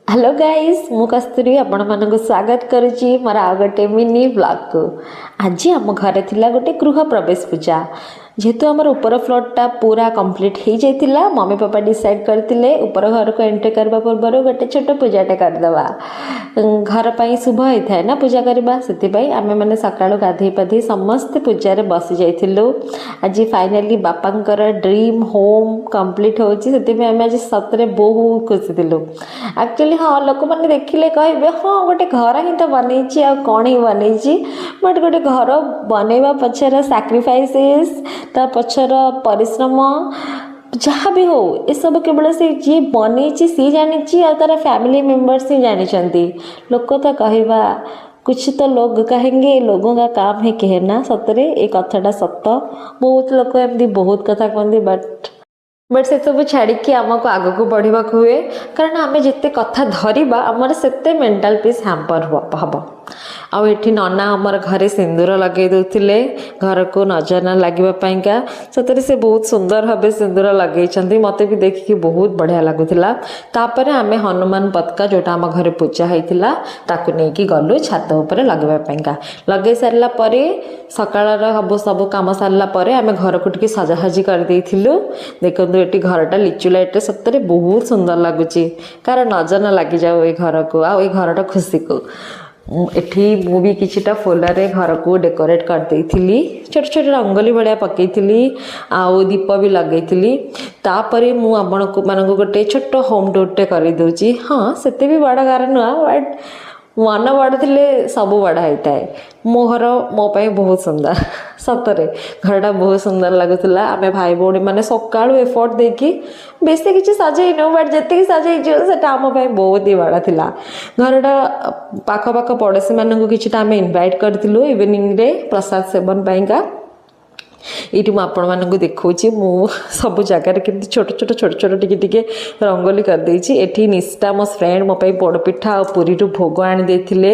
Hello guys, ମୁଁ କସ୍ତୁରୀ ଆପଣମାନଙ୍କୁ ସ୍ୱାଗତ କରୁଛି ମୋର ଆଉ ଗୋଟେ ମିନି ବ୍ଲଗ୍କୁ। ଆଜି ଆମ ଘରେ ଥିଲା ଗୋଟେ ଗୃହ ପ୍ରବେଶ ପୂଜା। ଯେହେତୁ ଆମର ଉପର ଫ୍ଲୋର୍ଟା ପୁରା କମ୍ପ୍ଲିଟ୍ ହେଇଯାଇଥିଲା, ମମି ପାପା ଡିସାଇଡ଼୍ କରିଥିଲେ ଉପର ଘରକୁ ଏଣ୍ଟ୍ରି କରିବା ପୂର୍ବରୁ ଗୋଟେ ଛୋଟ ପୂଜାଟେ କରିଦେବା। ଘର ପାଇଁ ଶୁଭ ହେଇଥାଏ ନା ପୂଜା କରିବା। ସେଥିପାଇଁ ଆମେମାନେ ସକାଳୁ ଗାଧେଇ ପାଧେଇ ସମସ୍ତେ ପୂଜାରେ ବସି ଯାଇଥିଲୁ। ଆଜି ଫାଇନାଲି ବାପାଙ୍କର ଡ୍ରିମ୍ ହୋମ୍ କମ୍ପ୍ଲିଟ୍ ହେଉଛି, ସେଥିପାଇଁ ଆମେ ଆଜି ସତରେ ବହୁତ ଖୁସି ଥିଲୁ। ଆକ୍ଚୁଆଲି ହଁ, ଲୋକମାନେ ଦେଖିଲେ କହିବେ, ହଁ, ଗୋଟେ ଘର ହିଁ ତ ବନେଇଛି, ଆଉ କ'ଣ ହିଁ ବନେଇଛି? ବଟ୍ ଗୋଟେ ଘର ବନେଇବା ପଛର ସାକ୍ରିଫାଇସେସ୍, ତା ପଛର ପରିଶ୍ରମ ଯାହା ବି ହଉ, ଏସବୁ କେବଳ ସେ ଯିଏ ବନେଇଛି ସିଏ ଜାଣିଛି ଆଉ ତାର ଫ୍ୟାମିଲି ମେମ୍ବର୍ସ ହିଁ ଜାଣିଛନ୍ତି। ଲୋକ ତ କହିବା, कुछ तो लोग कहेंगे, लोगों का काम है कहना। ସତରେ ଏ କଥାଟା ସତ। ବହୁତ ଲୋକ ଏମିତି ବହୁତ କଥା କୁହନ୍ତି, ବଟ୍ ସେସବୁ ଛାଡ଼ିକି ଆମକୁ ଆଗକୁ ବଢ଼ିବାକୁ ହୁଏ, କାରଣ ଆମେ ଯେତେ କଥା ଧରିବା, ଆମର ସେତେ ମେଣ୍ଟାଲ୍ ପିସ୍ ହ୍ୟାମ୍ପର ହେବ। ଆଉ ଏଠି ନନା ଆମର ଘରେ ସିନ୍ଦୁର ଲଗେଇ ଦେଉଥିଲେ ଘରକୁ ନଜର ନ ଲାଗିବା ପାଇଁକା। ସତରେ ସେ ବହୁତ ସୁନ୍ଦର ଭାବେ ସିନ୍ଦୁର ଲଗେଇଛନ୍ତି। ମୋତେ ବି ଦେଖିକି ବହୁତ ବଢ଼ିଆ ଲାଗୁଥିଲା। ତାପରେ ଆମେ ହନୁମାନ ପତାକା, ଯେଉଁଟା ଆମ ଘରେ ପୂଜା ହେଇଥିଲା, ତାକୁ ନେଇକି ଗଲୁ ଛାତ ଉପରେ ଲଗେଇବା ପାଇଁକା। ଲଗେଇ ସାରିଲା ପରେ, ସକାଳର ସବୁ ସବୁ କାମ ସାରିଲା ପରେ ଆମେ ଘରକୁ ଟିକେ ସଜାସଜି କରିଦେଇଥିଲୁ। ଦେଖନ୍ତୁ, ଏଠି ଘରଟା ଲିଚୁ ଲାଇଟ୍ରେ ସତରେ ବହୁତ ସୁନ୍ଦର ଲାଗୁଛି। କାହାର ନଜର ନ ଲାଗିଯାଉ ଏ ଘରକୁ ଆଉ ଏ ଘରଟା ଖୁସିକୁ। ଏଠି ମୁଁ ବି କିଛିଟା ଫୁଲରେ ଘରକୁ ଡେକୋରେଟ୍ କରିଦେଇଥିଲି। ଛୋଟ ଛୋଟ ରଙ୍ଗୋଲି ଭଳିଆ ପକେଇଥିଲି ଆଉ ଦୀପ ବି ଲଗେଇଥିଲି। ତାପରେ ମୁଁ ଆପଣଙ୍କୁ ମାନଙ୍କୁ ଗୋଟେ ଛୋଟ ହୋମ୍ ଟୁର୍ଟେ କରିଦେଉଛି। ହଁ, ସେତେ ବି ବଡ଼ ଘର ନୁହଁ, ବଟ୍ ମନ ବଡ଼ ଥିଲେ ସବୁ ବଡ଼ ହେଇଥାଏ। ମୋ ଘର ମୋ ପାଇଁ ବହୁତ ସୁନ୍ଦର। ସତରେ ଘରଟା ବହୁତ ସୁନ୍ଦର ଲାଗୁଥିଲା। ଆମେ ଭାଇ ଭଉଣୀମାନେ ସକାଳୁ ଏଫର୍ଟ ଦେଇକି ବେଶୀ କିଛି ସଜେଇନୁ, ବଟ୍ ଯେତିକି ସଜେଇଛୁ ସେଟା ଆମ ପାଇଁ ବହୁତ ହି ବଡ଼ ଥିଲା। ଘରଟା ପାଖ ପାଖ ପଡ଼ୋଶୀମାନଙ୍କୁ କିଛିଟା ଆମେ ଇନଭାଇଟ୍ କରିଥିଲୁ ଇଭିନିଂରେ ପ୍ରସାଦ ସେବନ ପାଇଁକା। ଏଇଠି ମୁଁ ଆପଣମାନଙ୍କୁ ଦେଖାଉଛି, ମୁଁ ସବୁ ଜାଗାରେ କେମିତି ଛୋଟ ଛୋଟ ଛୋଟ ଛୋଟ ଟିକେ ଟିକେ ରଙ୍ଗୋଲି କରିଦେଇଛି। ଏଠି ନିଷ୍ଠା, ମୋ ଫ୍ରେଣ୍ଡ, ମୋ ପାଇଁ ପୋଡ଼ପିଠା ଆଉ ପୁରୀରୁ ଭୋଗ ଆଣିଦେଇଥିଲେ।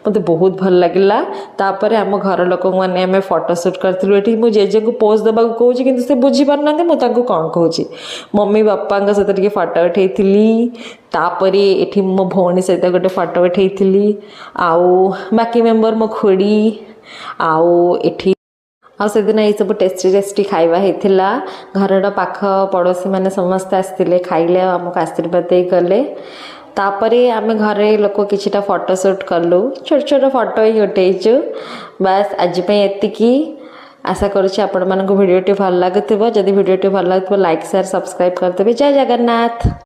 ମୋତେ ବହୁତ ଭଲ ଲାଗିଲା। ତାପରେ ଆମ ଘର ଲୋକମାନେ ଆମେ ଫଟୋ ସୁଟ୍ କରିଥିଲୁ। ଏଠି ମୁଁ ଜେଜେଙ୍କୁ ପୋଜ୍ ଦେବାକୁ କହୁଛି, କିନ୍ତୁ ସେ ବୁଝିପାରୁନାହାନ୍ତି ମୁଁ ତାଙ୍କୁ କ'ଣ କହୁଛି। ମମି ବାପାଙ୍କ ସହିତ ଟିକେ ଫଟୋ ଉଠେଇଥିଲି। ତାପରେ ଏଠି ମୋ ଭଉଣୀ ସହିତ ଗୋଟେ ଫଟୋ ଉଠେଇଥିଲି ଆଉ ବାକି ମେମ୍ବର, ମୋ ଖୁଡ଼ି। ଆଉ ଏଠି ଆଉ ସେଦିନ ଏଇସବୁ ଟେଷ୍ଟି ଟେଷ୍ଟି ଖାଇବା ହେଇଥିଲା। ଘରର ପାଖ ପଡ଼ୋଶୀମାନେ ସମସ୍ତେ ଆସିଥିଲେ, ଖାଇଲେ ଆଉ ଆମକୁ ଆଶୀର୍ବାଦ ଦେଇ ଗଲେ। ତାପରେ ଆମେ ଘରେ ଲୋକ କିଛିଟା ଫଟୋ ସୁଟ୍ କଲୁ। ଛୋଟ ଛୋଟ ଫଟୋ ହିଁ ଉଠେଇଛୁ। ବାସ୍, ଆଜି ପାଇଁ ଏତିକି। ଆଶା କରୁଛି ଆପଣମାନଙ୍କୁ ଭିଡ଼ିଓଟି ଭଲ ଲାଗୁଥିବ। ଯଦି ଭିଡ଼ିଓଟି ଭଲ ଲାଗୁଥିବ, ଲାଇକ୍, ସେୟାର, ସବସ୍କ୍ରାଇବ୍ କରିଦେବେ। ଜୟ ଜଗନ୍ନାଥ।